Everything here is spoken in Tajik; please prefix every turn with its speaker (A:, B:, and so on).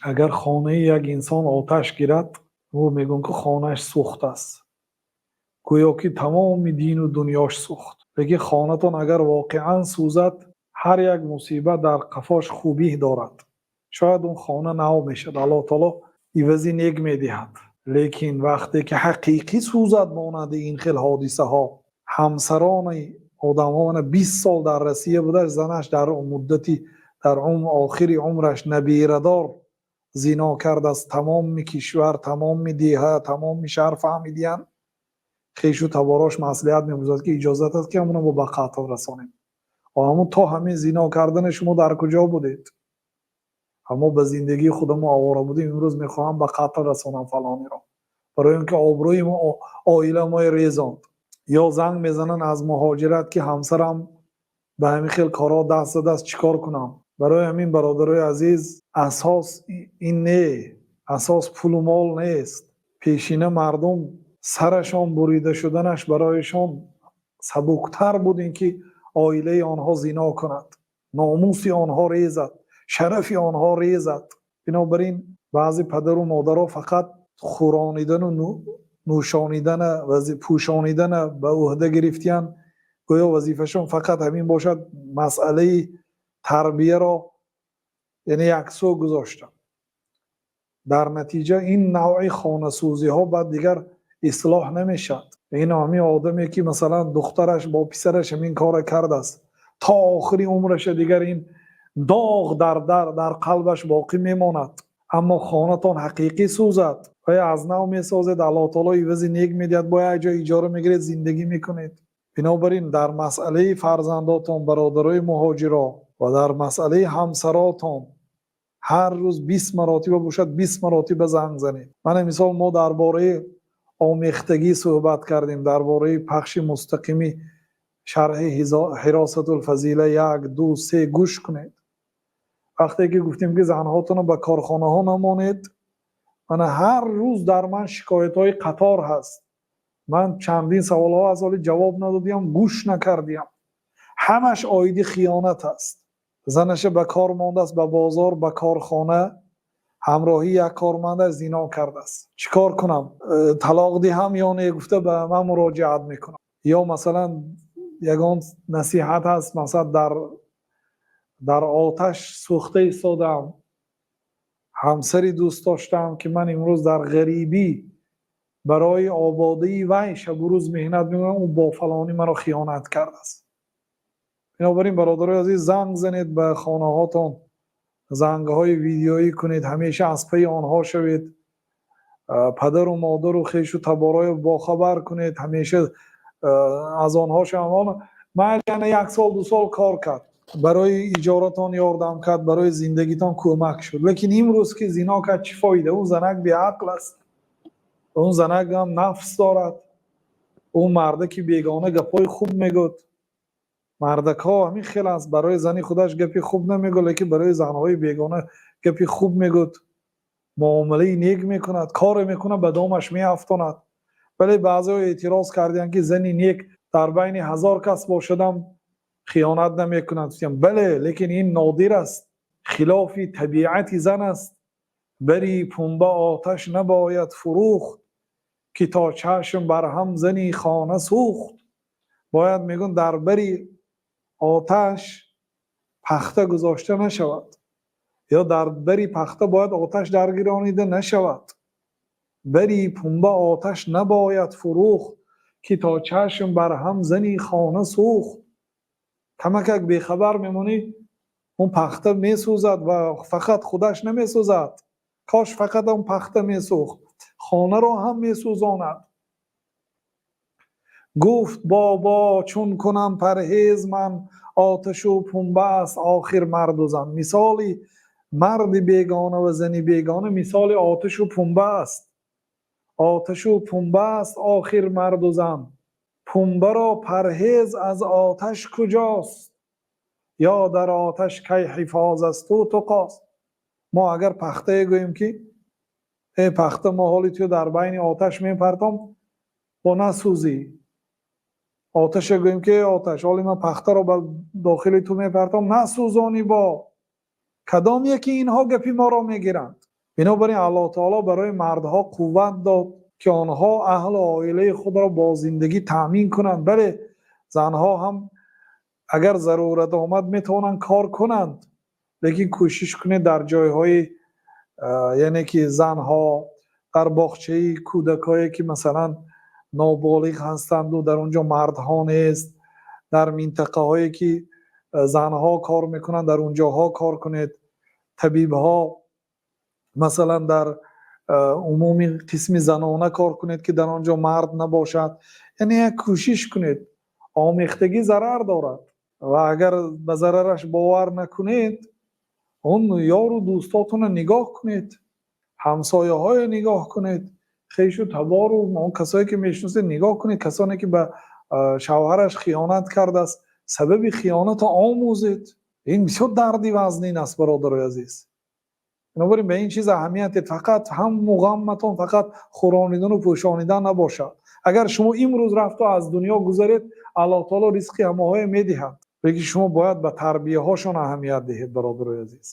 A: Агар хонаи як инсон оташ гирад, ӯ мегӯяд, ки хонааш сӯхт аст, гӯё ки тамоми дину дунёяш сӯхт. Лекин хонатон агар воқеан сӯзад, ҳар як мусибат дар қафояш хубӣ дорад. Шояд он хона нав мешавад, Аллоҳи таъоло ивази нек медиҳад. Лекин вақте ки ҳақиқӣ сӯзад, монанди ин хел ҳодисаҳо, ҳамсарони одамҳо, 20 сол дар Русия буда, занаш дар муддате дар умр, охири умраш набирадор зино кард, аз тамоми кишвар, тамоми деҳа, тамоми шаҳр фаҳмиданд. Хешу таборааш маслиҳат мегузорад, ки иҷоза аст, ки ҳамонро ба қатл расонем. Ва ҳамон то ҳамин зино кардан шумо дар куҷо будед? Аммо ба зиндагии худамон овора будем, имрӯз мехоҳам ба қатл расонам фалониро. Барои инки обрӯи мо, оилаи мо резонд. Ё занг мезананд аз муҳоҷират, ки ҳамсарам ба ҳамин хел корҳо даст задааст, чӣ кор кунам? Барои ҳамин, бародарони азиз, асос ин не, асос пулу мол нест. Пешина мардум сарашон бурида шуданаш барояшон сабуктар буд, инки оилаи онҳо зино кунад, номуси онҳо резад, шарафи онҳо резад. Бинобар ин баъзе падару модарҳо фақат хӯронидан ва нӯшонидан ва пӯшонидан ба уҳда гирифтаанд, гӯё вазифашон фақат ҳамин бошад, масъалаи тарбияро яъне яксӯ гузоштанд. Дар натиҷа ин навъи хонасӯзиҳо баъд дигар ислоҳ намешавад. Ин ҳамин одаме, ки масалан духтараш бо писараш ҳамин корро кардааст, то охири умраш дигар ин доғ дар қалбаш боқӣ мемонад. Аммо хонатон ҳақиқӣ сӯзад ва аз нав месозед, Аллоҳи таъоло ивази нек медиҳад, бо як ҷой иҷора мегиред, зиндагӣ мекунед. Бинобар ин дар масъалаи фарзандотон, бародарони муҳоҷиро, ва дар масъалаи ҳамсаротон ҳар рӯз 20 маротиба бошад, 20 маротиба занг занед. Мана мисол, мо дар бораи омехтагӣ суҳбат кардем, дар бораи пахши мустақими шарҳи Ҳиросатул-фазила як, ду, се гӯш кунед. Вақте ки гуфтем, ки занҳотонро ба корхонаҳо намонед, мана ҳар рӯз дар ман шикоятҳои қатор ҳаст. Ман чандин саволҳо аз ҳоли ҷавоб надодиям, гӯш накардиям. Ҳамаш оиди хиёнат аст. Занаша ба кор мондааст, ба бозор, ба корхона, ҳамроҳии як кормандаш зино кардааст. Чӣ кор кунам? Талоқ диҳам ё не, гуфта ба ман муроҷиат мекунам. Ё масалан ягон насиҳат ҳаст, масалан дар оташ сӯхта истодаам, ҳамсари дӯст доштаам, ки ман имрӯз дар ғарибӣ барои ободии вай шабу рӯз меҳнат мекунам, ӯ бо фалонӣ маро хиёнат кардааст. Бинобар ин, бародарои азиз, занг занед ба хонаҳотон, зангҳои видеоӣ кунед, ҳамеша аз пайи онҳо шавед, падару модару хешу таборҳоро бохабар кунед, ҳамеша аз онҳо шаванд. Ман як сол, 2 сол кор кард, барои иҷоратон ёрдам кард, барои зиндагитон кӯмак шуд, лекин имрӯз ки зино кард, чӣ фоида? Ӯ занак беақл аст, он занак ҳам нафс дорад, ӯ марде ки бегона гапҳои хуб мегӯяд. Мардакҳо ҳамин хел аст, барои зани худаш гапи хуб намегӯяд, лекин барои занҳои бегона гапи хуб мегӯяд, муомилаи нек мекунад, коре мекунад, ба домаш меафтонад. Вале баъзеҳо эътироз карданд, ки зани нек дар байни 1000 кас бошадам, хиёнат намекунад. Бале, лекин ин нодир аст, хилофи табиати зан аст. Бари пунба оташ набояд фурӯхт, ки то чашм бар ҳам зани хона сӯхт. Бояд, мегӯянд, дар бари оташ пахта гузошта нашавад ё дар бари пахта бояд оташ даргиронида нашавад. Бари пунба оташ набояд фурӯхт, ки то чашм бар ҳам зани хона сӯхт. Камакак бехабар мемонӣ, он пахта месӯзад ва фақат худаш намесӯзад. Кош фақат он пахта месӯхт, хонаро ҳам месӯзонад. Гуфт бобо: чун кунам парҳез ман, оташу пунба аст охир марду зан. Мисоли марди бегона ва зани бегона мисоли оташу пунба аст. Оташу пунба аст охир марду зан, пунбаро парҳез аз оташ куҷост? Ё дар оташ кай ҳифоз асту туқост? Мо агар пахтае гӯем, ки э пахта, мо ҳоли ту дар байни оташ мепартом, бо насӯзӣ. Оташе гӯем, ки э оташ, ҳоли ман пахтаро ба дохили ту мепартом, насӯзонӣ. Бо кадом яки инҳо гапи моро мегиранд? Бинобар ин Аллоҳи таъоло барои мардҳо қувват дод, ки онҳо аҳлу оилаи худро бо зиндагӣ таъмин кунанд. Бале, занҳо ҳам агар зарурат омад метавонанд кор кунанд, лекин кӯшиш кунед дар ҷойҳое, яъне ки занҳо дар боғчаи кӯдаконе ки масалан ноболиғ ҳастанд ва дар он ҷо мардҳо нест, дар минтақаҳое ки занҳо кор мекунанд, дар он ҷоҳо кор кунед. Табибҳо масалан дар умумӣ қисми занона кор кунед, ки дар он ҷо мард набошад. Яъне як кӯшиш кунед. Омехтагӣ зарар дорад ва агар ба зарараш бовар накунед, он ёру дӯстатонро нигоҳ кунед, ҳамсояҳоро нигоҳ кунед, хешу табор ва он касоне ки мешиносед нигоҳ кунед, касоне ки ба шавҳараш хиёнат кардааст, сабаби хиёнатро омӯзед. Ин бисёр дарди вазнин аст, бародарони азиз. Бинобар ин ба ин чиз аҳамият диҳед. Фақат ҳамму ғамтон фақат хӯрондан ва пӯшонидан набошад. Агар шумо имрӯз рафта аз дунё гузаред, Аллоҳи таъоло ризқи ҳамаро медиҳад. Лекин шумо бояд ба тарбияҳояшон аҳамият диҳед, бародарони азиз.